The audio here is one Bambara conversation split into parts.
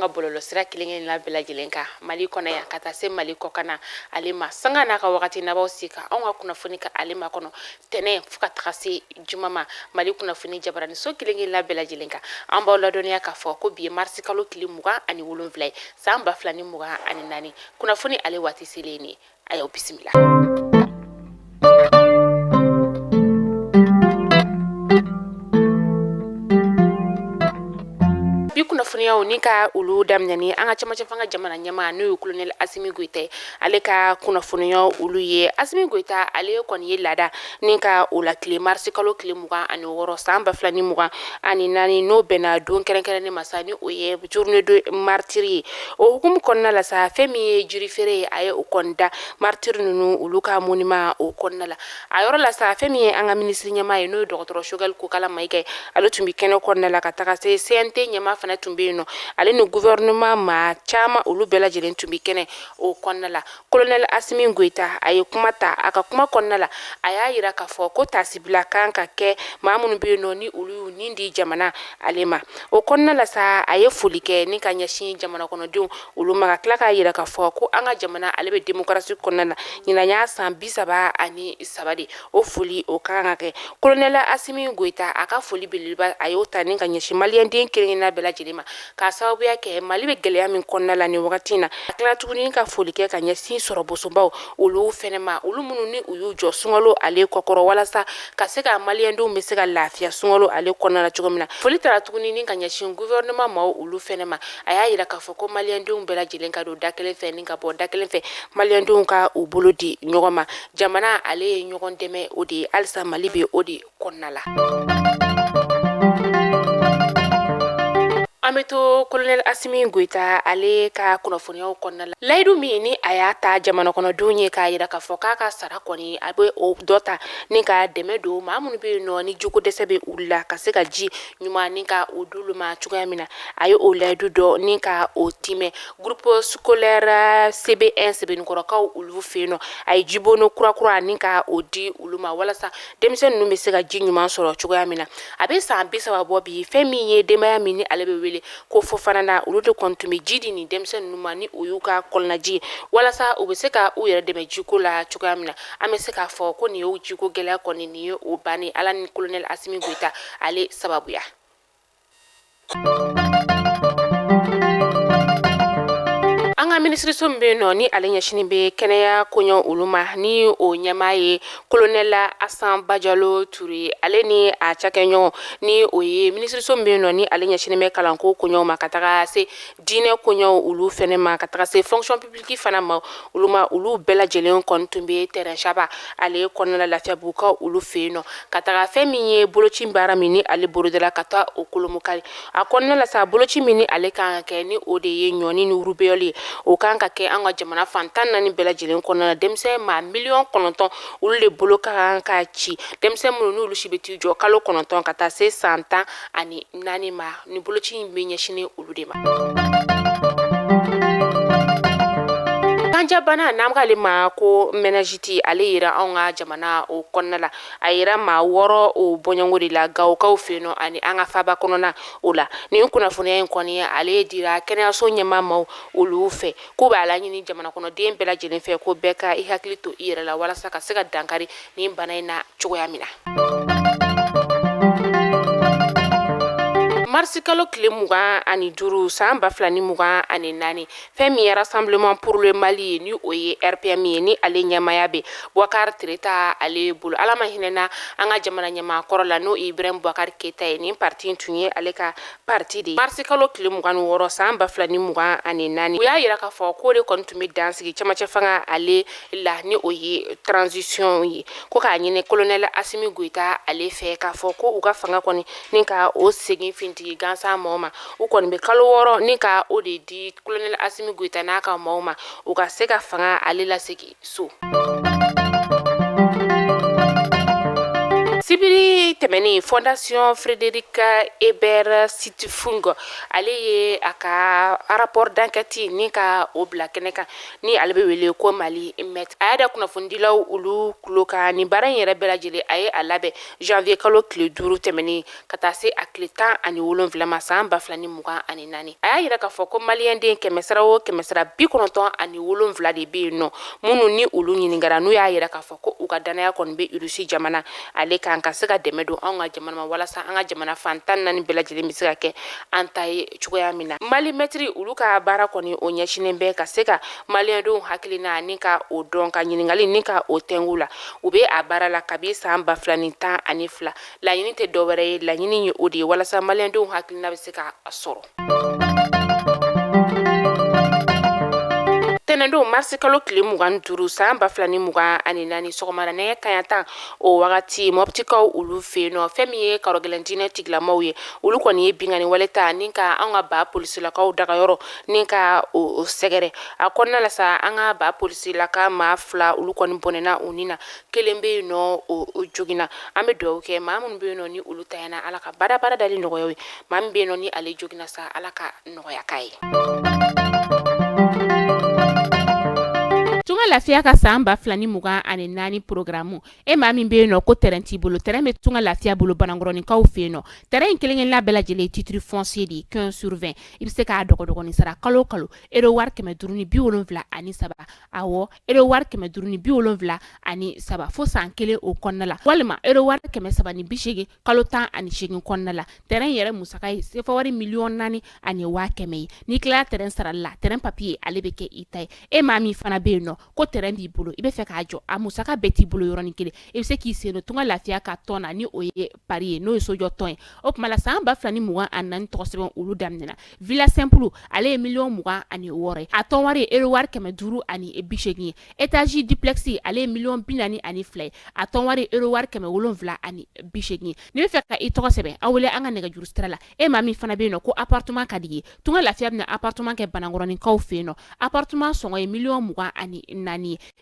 bɔlɔlɔsira kelen-kelenna bɛɛ lajɛlen kan Mali kɔnɔ yan ka taa se Mali kɔkan ale ma sanga n'a ka wagati n'aw sigi ka anw ka kunnafoni ka ale makɔnɔ tɛnɛn fo ka taga se juma ma Mali kunnafoni jabaraniso kelen-kelenna bɛɛ lajɛlen kan. An b'aw ladɔnniya k'a fɔ ko bi ye marisi kalo tile 27 ye san 2024. Kunnafoni ale waati selen ye a y'aw bisimila. Bi kunnafoniyaw ni ka olu daminɛ ni an ka cɛmancɛ fanga jamana ɲɛmaa n'o ye kolonɛli Asimi Goyita ye, ale ka kunnafoniyaw olu ye. Asimi Goyita ale kɔni ye laada ni ka o latilen marisi kalo tile 26 san 2024, n'o bɛnna don kɛrɛnkɛrɛnnen ma sa, ni o ye journée de martyr ye. O hukumu kɔnɔna la sa, fɛn min ye jirifeere ye, a ye o kɔni da martyr ninnu olu ka monument o kɔnɔna la. A yɔrɔ la sa, fɛn min ye an ka minisiri ɲɛmaa ye, n'o ye dɔgɔtɔrɔ Sogɛli Kokala Mayiga ye, ale tun bɛ kɛnɛ kɔnɔna la ka taga se CNT ɲɛmaa fana tun bɛ yen nɔ, ale ni gouvernement maa caman olu bɛɛ lajɛlen tun bɛ kɛnɛ o kɔnɔna la. Kolonɛli Asimi Goyita a ye kuma ta. A ka kuma kɔnɔna la, a y'a yira k'a fɔ ko taasibila kan ka kɛ maa minnu bɛ yen nɔ ni olu y'u ni di jamana ale ma. O kɔnɔna la sa, a ye foli kɛ ni ka ɲɛsin jamana kɔnɔdenw olu ma, ka tila k'a yira k'a fɔ ko an ka jamana ale bɛ démocratie kɔnɔna la, ɲinan y'a san 33 de. O foli o ka kan ka kɛ. Kolonɛli Asimi Goyita a ka foli belebeleba a y'o ta ni ka ɲɛsin maliyɛnden kelen-kelenna bɛɛ lajɛlen ma, k'a sababuya kɛ Mali bɛ gɛlɛya min kɔnɔna la nin wagati in na. A tila tuguni ka foli kɛ ka ɲɛsin sɔrɔbosonbaw olu fɛnɛ ma, olu minnu ni u y'u jɔ sunkalo ale kɔkɔrɔ walasa ka se ka maliyɛndenw bɛ se ka lafiya sunkalo ale kɔnɔna la cogo min na. Foli taara tuguni ni ka ɲɛsin gouvernement maaw olu fɛnɛ ma. A y'a yira k'a fɔ ko maliyɛndenw bɛɛ lajɛlen ka don da kelen fɛ ni ka bɔ da kelen fɛ, maliyɛndenw ka u bolo di ɲɔgɔn ma. Jamana ale ye ɲɔgɔn dɛmɛ o de ye, halisa Mali bɛ o de kɔnɔna la. An bɛ to kolonɛli Asimi Goyita ale ka kunnafoniyaw kɔnɔna la. Layidu min ni a y'a ta jamana kɔnɔdenw ye k'a yira k'a fɔ k'a ka sara kɔni a bɛ o dɔ ta ni ka dɛmɛ don maa minnu bɛ yen nɔ ni jiko dɛsɛ bɛ olu la, ka se ka ji ɲuman ni ka o d'olu ma cogoya min na, a ye o layidu dɔ ni ka o timɛ groupe scolaire CB1 Sebenikɔrɔkaw olu fɛ yen nɔ. A ye jibono kurakura ni ka o di olu ma walasa denmisɛn ninnu bɛ se ka ji ɲuman sɔrɔ cogoya min na. A bɛ san 30 bɔ bi, fɛn min ye denbaya min ni ale bɛ wele ko Fofana na, olu de kɔni tun bɛ ji di nin denmisɛn ninnu ma ni o y'u ka kɔlɔnnaji ye, walasa u bɛ se ka u yɛrɛ dɛmɛ jiko la cogoya min na. An bɛ se k'a fɔ ko nin ye jiko gɛlɛya kɔni nin ye o bannen, Ala ni kolonɛli Asimi Goyita ale sababuya. An ka minisiriso min bɛ yen nɔ ni ale ɲɛsinnen bɛ kɛnɛya koɲɛ olu ma, ni o ɲɛmaa ye kolonɛli Asan Bajalo Ture, ale ni a cakɛɲɔgɔn ni o ye minisiriso min bɛ yen nɔ ni ale ɲɛsinnen bɛ kalanko koɲɛw ma, ka taga se diinɛ koɲɛw olu fɛnɛ ma, ka taga se fonction publique fana ma olu ma, olu bɛɛ lajɛlen kɔni tun bɛ terrain Saba ale kɔnɔna la Lafiyabugukaw olu fɛ yen nɔ, ka taga fɛn min ye boloci baara min ni ale bolodala ka taa o kolomukari a kɔnɔna la sa. Boloci min ni ale kan ka kɛ, ni o de ye ɲɔni ni rubéole ye, o kan ka kɛ an ka jamana fan 14 bɛɛ lajɛlen kɔnɔna la. Denmisɛn maa 9 miliyɔn olu de bolo ka kan ka ci, denmisɛn minnu n'olu si bɛ t'i jɔ kalo 9 ka taa se san 14 ma. Ni boloci in bɛ ɲɛsin olu de ma. Kanjabana n'an k'ale ma ko méningite, ale yera anw ka jamana o kɔnɔna la. A yera maa 6 o bɔɲɔgɔnko de la Gawokaw fɛ yen nɔ ani an ka faaba kɔnɔna o la. Nin kunnafoniya in kɔni ale dira kɛnɛyaso ɲɛmaa maaw olu fɛ, k'u b'a laɲini jamana kɔnɔden bɛɛ lajɛlen fɛ ko bɛɛ ka i hakili to i yɛrɛ la walasa ka se ka dankari nin bana in na cogoya min na. Marisi kalo tile 25 san 2024, fɛn min ye Rassemblement pour le Mali ye, ni o ye RPM ye, ni ale ɲɛmaaya bɛ Boubacar Tereta ale bolo, Ala ma hinɛna an ka jamana ɲɛmaa kɔrɔ la, n'o ye Ibrahim Boubacar Keita ye. Nin parti tun ye ale ka parti de ye. Marisi kalo tile 26 san 2024, u y'a yira k'a fɔ k'o de kɔni tun bɛ dan sigi cɛmancɛ fanga ale la, ni o ye transition ye, ko k'a ɲini colonel Asimi Goyita ale fɛ k'a fɔ ko u ka fanga kɔni ni ka o segin fintigi gansan maaw ma. U kɔni bɛ kalo 6 ni ka o de di colonel Asimi Goyita n'a ka maaw ma, u ka se ka fanga ale lasegin so. Sibiri. Waati tɛmɛnen, Fondation Frédéric Ebert Stiftung ale ye a ka rapport d'enquête ni ka o bila kɛnɛ kan, ni ale bɛ wele ko Mali Mètre. A y'a da kunnafonidilaw olu tulo kan. Nin baara in yɛrɛ bɛɛ lajɛlen, a ye a labɛn janvier kalo tile 5 tɛmɛnen ka taa se a tile 17 ma san 2024. A y'a yira k'a fɔ ko maliyɛnden kɛmɛ sara o kɛmɛ sara, 97 de bɛ yen nɔ minnu ni olu ɲininkara, n'u y'a yira k'a fɔ ko u ka danaya kɔni bɛ Rusi jamana ale kan ka se ka dɛmɛ don anw ka jamana ma, walasa an ka jamana fan 14 bɛɛ lajɛlen bɛ se ka kɛ an ta ye cogoya min na. Mali Mètre olu ka baara kɔni, o ɲɛsinnen bɛ ka se ka maliyɛndenw hakilina ni ka o dɔn, ka ɲininkali ni ka o tɛngu la. U bɛ a baara la kabi san 2012. Laɲini tɛ dɔwɛrɛ ye, laɲini ye o de ye walasa maliyɛndenw hakilina bɛ se ka sɔrɔ. Tɛnɛndon marisi kalo tile 25 san 2024, sɔgɔmada nɛgɛ kanɲɛ 10 o wagati, Mɔptikaw olu fɛ yen nɔ, fɛn min ye karɔgɛlɛn diinɛ tigilamaw ye, olu kɔni ye binkanni wale ta ni ka an ka ba polisilakaw dagayɔrɔ ni ka o sɛgɛrɛ. A kɔnɔna la sa, an ka ba polisilaka maa fila, olu kɔni bɔnɛna u ni na, kelen bɛ yen nɔ, o joginna. An bɛ dugawu kɛ maa minnu bɛ yen nɔ ni olu tanyana, Ala ka baara dali nɔgɔya u ye. Maa min bɛ yen nɔ ni ale joginna sa, Ala ka nɔgɔya k'a ye. Tunga Lafiya ka san 2024 programme. E maa min bɛ yen nɔ ko terrain t'i bolo, terrain bɛ Tunga Lafiya bolo Banankɔrɔninkaw fɛ yen nɔ. Terrain in kelen-kelenna bɛɛ lajɛlen ye titre foncier de ye, 15 sur 20. I bɛ se k'a dɔgɔdɔgɔnin sara kalo o kalo, euro wari 573. Awɔ, euro wari 573 fo san kelen o kɔnɔna la, walima euro wari 380 kalo 18 kɔnɔna la. Terrain yɛrɛ musaka ye sefa wari 4,1 miliyɔn ye. N'i tilala terrain sarali la, terrain papier ale bɛ kɛ i ta ye. E maa min fana bɛ yen nɔ ko terrain b'i bolo, i bɛ fɛ k'a jɔ, a musaka bɛɛ t'i bolo yɔrɔnin kelen, i bɛ se k'i sen don Tunga Lafiya ka tɔn na, ni o ye PARI ye, n'o ye sojɔ tɔn ye. O tuma la, san 2024 tɔgɔ sɛbɛn olu daminɛna. Villa simple, ale ye 26 miliyɔn ye, a tɔn wari ye euro wari 580 ye. Étage duplex, ale ye 42 miliyɔn ye, a tɔn wari ye euro wari 780 ye. N'i bɛ fɛ ka i tɔgɔ sɛbɛn, aw wele an ka nɛgɛjuru sira la. E maa min fana bɛ yen nɔ ko appartement ka di ye, Tunga Lafiya bɛna appartement kɛ Banankɔrɔninkaw fɛ yen nɔ. Appartement sɔngɔ ye 24 miliyɔn ye. I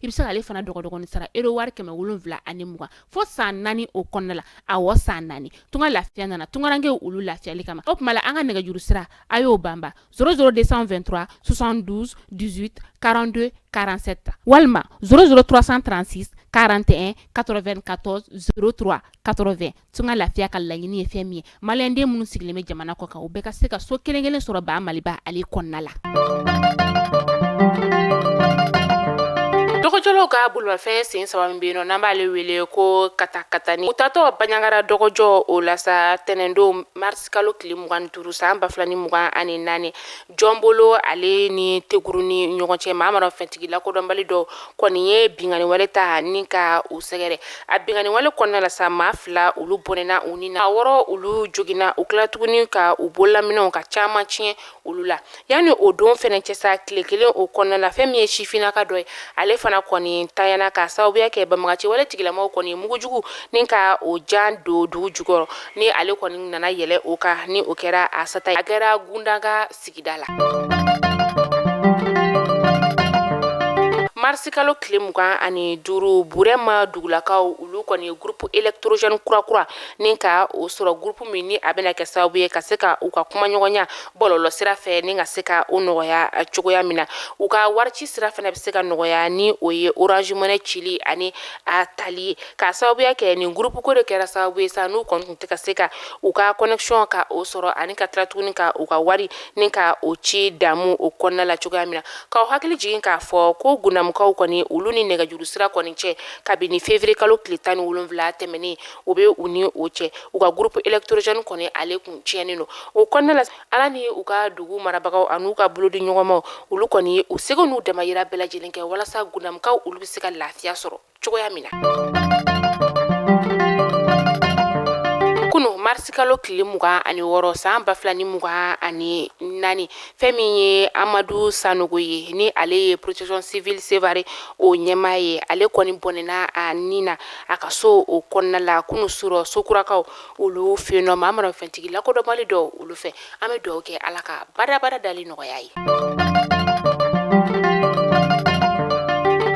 bɛ se k'ale fana dɔgɔdɔgɔnin sara euro wari 720 fo san 4 o kɔnɔna la. Awɔ, san 4. Tunga Lafiya nana tungarankew olu lafiyali kama. O tuma la, an ka nɛgɛjuru sira, a y'o banba: 00 223 72 18 42 47, walima 00 336 41 94 03 80. Tunga Lafiya ka laɲini ye fɛn min ye, maliyɛnden minnu sigilen bɛ jamana kɔ kan, u bɛɛ ka se ka so kelen kelen sɔrɔ ba Maliba ale kɔnɔna la. Dɔgɔjɔlaw ka bolimafɛn sen saba min bɛ yen nɔ, n'an b'ale wele ko katakatani, u tatɔ Banjagara dɔgɔjɔ o la sa, tɛnɛndon mars kalo tile 25 san 2024, Jɔnbolo ale ni Teguru ni ɲɔgɔn cɛ, maa marafɛntigi lakodɔnbali dɔw kɔni ye binkanni wale ta ni ka u sɛgɛrɛ. A binkanni wale kɔnɔna la sa, maa fila olu bɔnɛna u ni na, wɔɔrɔ olu joginna. U tila tuguni ka u bololaminɛnw ka caman tiɲɛ olu la. Yanni o don fɛnɛ cɛ sa, tile kelen o kɔnɔna la, fɛn min ye sifinnaka dɔ ye, ale fana kɔni tanyana k'a sababuya kɛ banbagaci wale tigilamaw kɔni ye mugujugu ni ka o jan don dugu jukɔrɔ, ni ale kɔni nana yɛlɛ o kan, ni o kɛra a sata ye. A kɛra Gundaga sigida la. Marisi kalo tile 25, Burɛma dugulakaw olu kɔni ye groupe électrogène kura kura ni ka o sɔrɔ, groupe min ni a bɛna kɛ sababu ye ka se ka u ka kumaɲɔgɔnya bɔlɔlɔ sira fɛ ni ka se ka o nɔgɔya cogoya min na, u ka warici sira fana bɛ se ka nɔgɔya, ni o ye Orange Money cili ani a tali ye. K'a sababuya kɛ nin groupe ko de kɛra sababu ye sa, n'u kɔni tun tɛ ka se ka u ka connexion ka o sɔrɔ ani ka tila tuguni ka u ka wari ni ka o ci damu o kɔnɔna la cogoya min na. K'aw hakili jigin k'a fɔ ko Gundamukaw kɔni, olu ni nɛgɛjuru sira kɔni cɛ kabini février kalo tile 17 tɛmɛnen, o bɛ u ni o cɛ. U ka groupe électrogène kɔni, ale kun tiɲɛnen don o kɔnɔna la. Ala ni u ka dugu marabagaw an'u ka bolodi ɲɔgɔnmaw, olu kɔni ye u seko n'u damayira bɛɛ lajɛlen kɛ walasa Gundamukaw olu bɛ se ka lafiya sɔrɔ cogoya min na. Kunu marisi kalo tile 26 san 2024, fɛn min ye Amadu Sanogo ye, ni ale ye protection civile Sevare o ɲɛmaa ye, ale kɔni bɔnɛna a ni na a ka so o kɔnɔna la kunu surɔ, Sokurakaw olu fɛ yen nɔ, maa marafɛntigi lakodɔnbali dɔw olu fɛ. An bɛ dugawu kɛ Ala ka badabada dali nɔgɔya ye.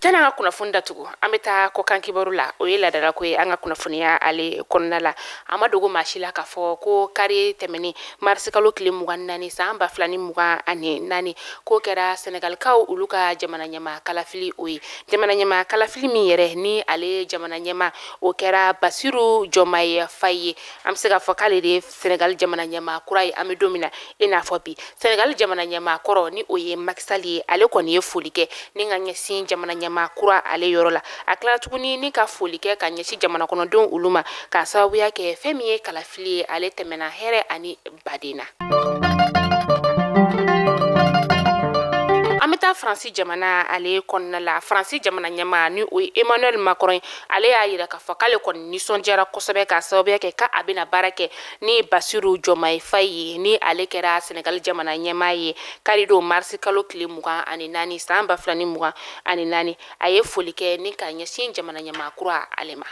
Tɛnɛ Yan'an ka kunnafoni datugu, an bɛ taa kɔkan kibaru la. O ye laadalako ye an ka kunnafoniya ale kɔnɔna la. A ma dogo maa si la k'a fɔ ko kari tɛmɛnen marisikalo tile 24 san 2024, k'o kɛra Sɛnɛgalikaw olu ka jamana ɲɛmaa kalafili. O ye jamana ɲɛmaa kalafili min yɛrɛ ni ale jamana ɲɛmaa, o kɛra Basiru Jɔmaye Faye ye. An bɛ se k'a fɔ k'ale de ye Senegal jamana ɲɛmaa kura ye an bɛ don min na i n'a fɔ bi. Senegal jamana ɲɛmaa kɔrɔ, ni o ye Macky Sall ye, ale kɔni ye foli kɛ ni ka ɲɛsin jamana ɲɛmaa kura ale yɔrɔ la. A tilala tuguni ni ka foli kɛ ka ɲɛsin jamana kɔnɔdenw olu ma, k'a sababuya kɛ fɛn min ye kalafili ye, ale tɛmɛna hɛrɛ ani baden na. An bɛ taa Faransi jamana ale kɔnɔna la. Faransi jamana ɲɛmaa, ni o ye Emmanuel Macron ye, ale y'a yira k'a fɔ k'ale kɔni nisɔndiyara kosɛbɛ k'a sababuya kɛ k'a bɛna baara kɛ ni Basiru Jɔmaye Faye ye, ni ale kɛra Senegali jamana ɲɛmaa ye karidon marisi kalo tile 24 san 2024. A ye foli kɛ ni ka ɲɛsin jamana ɲɛmaa kura ale ma.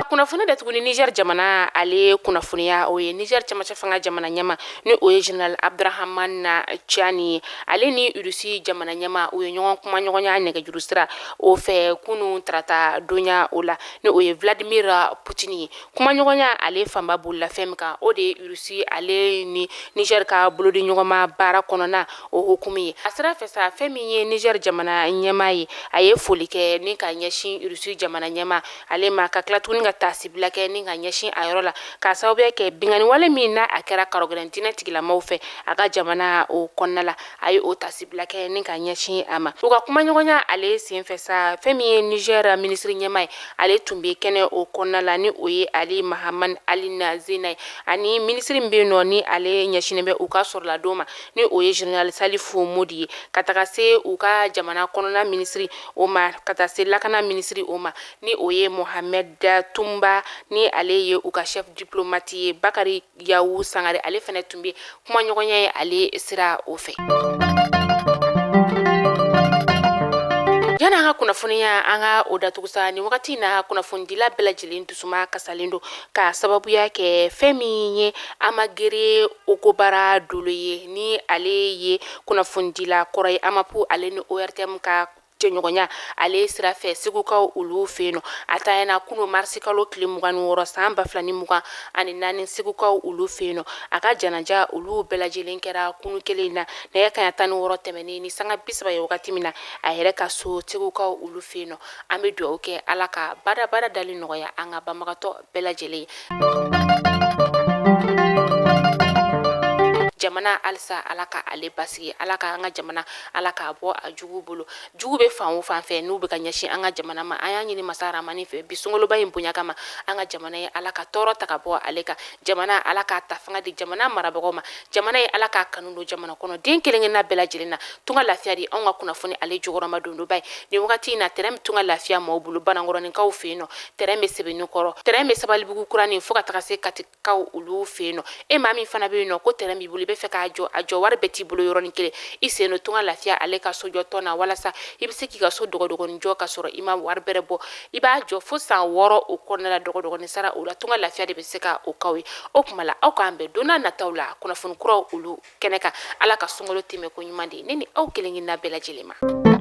Kunnafoni datugu ni Niger jamana ale kunnafoniya. O ye Niger cɛmancɛ fanga jamana ɲɛmaa, ni o ye Général Abdourahamane Tiani ye. Ale ni Russie jamana ɲɛmaa, u ye ɲɔgɔn kumaɲɔgɔnya nɛgɛjuru sira o fɛ kunun tarata donya o la, ni o ye Vladimir Poutine ye. Kumaɲɔgɔnya ale fanba bolila fɛn min kan, o de ye Russie ale ni Niger ka bolodiɲɔgɔnma baara kɔnɔna o hukumu ye. A sira fɛ sa, fɛn min ye Niger jamana ɲɛmaa ye, a ye foli kɛ ni ka ɲɛsin Russie jamana ɲɛmaa ale ma, ka tila tuguni ka taasibila kɛ ni ka ɲɛsin a yɔrɔ la, k'a sababuya kɛ binkanni wale min n'a a kɛra karɔgɛlɛn diinɛ tigilamaw fɛ a ka jamana o kɔnɔna la. A ye o taasibila kɛ ni ka ɲɛsin a ma. U ka kumaɲɔgɔnya ale senfɛ sa, fɛn min ye Niger minisiri ɲɛmaa ye, ale tun bɛ kɛnɛ o kɔnɔna la, ni o ye Ali Mahaman Aline Zene ye, ani minisiri min bɛ yen nɔ ni ale ɲɛsinnen bɛ u ka sɔrɔladon ma, ni o ye Général Salifu Modi ye, ka taga se u ka jamana kɔnɔna minisiri o ma, ka taa se lakana minisiri o ma, ni o ye Mohamed Toumba, ni ale ye u ka chef diplomate ye, Bakari Yawu Sangare, ale fana tun bɛ kumaɲɔgɔnya ye ale sira o fɛ. Yanni an ka kunnafoniya an ka o datugu sa, nin wagati in na kunnafonidila bɛɛ lajɛlen dusuma kasalen don k'a sababuya kɛ fɛn min ye Amagere Okobara Dolo ye, ni ale ye kunnafonidila kɔrɔ ye AMAPU ale ni ORTM ka jɛɲɔgɔnya ale sira fɛ Segukaw olu fɛ yen nɔ. A tanyana kunun marisi kalo tile 26 san 2024 Segukaw olu fɛ yen nɔ. A ka janaja olu bɛɛ lajɛlen kɛra kunun kelen in na nɛgɛ kanɲɛ 16 tɛmɛnen ni sanga 30 ye wagati min na a yɛrɛ ka so Segukaw olu fɛ yen nɔ. An bɛ dugawu kɛ Ala ka badabada dali nɔgɔya an ka banbagatɔ bɛɛ lajɛlen ye. Jamana halisa Ala ka ale basigi, Ala ka an ka jamana Ala k'a bɔ a jugu bolo. Jugu bɛ fan o fan fɛ n'u bɛ ka ɲɛsin an ka jamana ma, an y'a ɲini masa Ramani fɛ bi sunkaloba in bonya kama, an ka jamana ye Ala ka tɔɔrɔ ta ka bɔ ale kan. Jamana Ala k'a ta fanga di jamana marabagaw ma. Jamana ye Ala k'a kanu don jamana kɔnɔ den kelenkelenna bɛɛ lajɛlen na. Tunga lafiya de anw ka kunnafoni ale jukɔrɔma dondoba ye nin wagati in na. Terrain bɛ tunga lafiya maaw bolo Banankɔrɔninkaw fɛ yen nɔ, terrain bɛ Sebenikɔrɔ, terrain bɛ Sabalibugu kuranin fo ka taga se Katikaw olu fɛ yen nɔ. E maa min fana bɛ yen nɔ ko terrain b'i bolo, i bɛ fɛ k'a jɔ, a jɔ wari bɛɛ t'i bolo yɔrɔnin kelen, i sen don tunga lafiya ale ka sojɔ tɔn na walasa i bɛ se k'i ka so dɔgɔdɔgɔnin jɔ ka sɔrɔ i ma wari bɛrɛ bɔ. I b'a jɔ fo san 6 o kɔnɔna la, dɔgɔdɔgɔnin sara o la, tunga lafiya de bɛ se ka o k'aw ye. O tuma la aw k'an bɛn don n'a nataw la kunnafoni kuraw olu kɛnɛ kan. Ala ka sunkalo tɛmɛ ko ɲuman di ne ni aw kelenkelenna bɛɛ lajɛlen ma.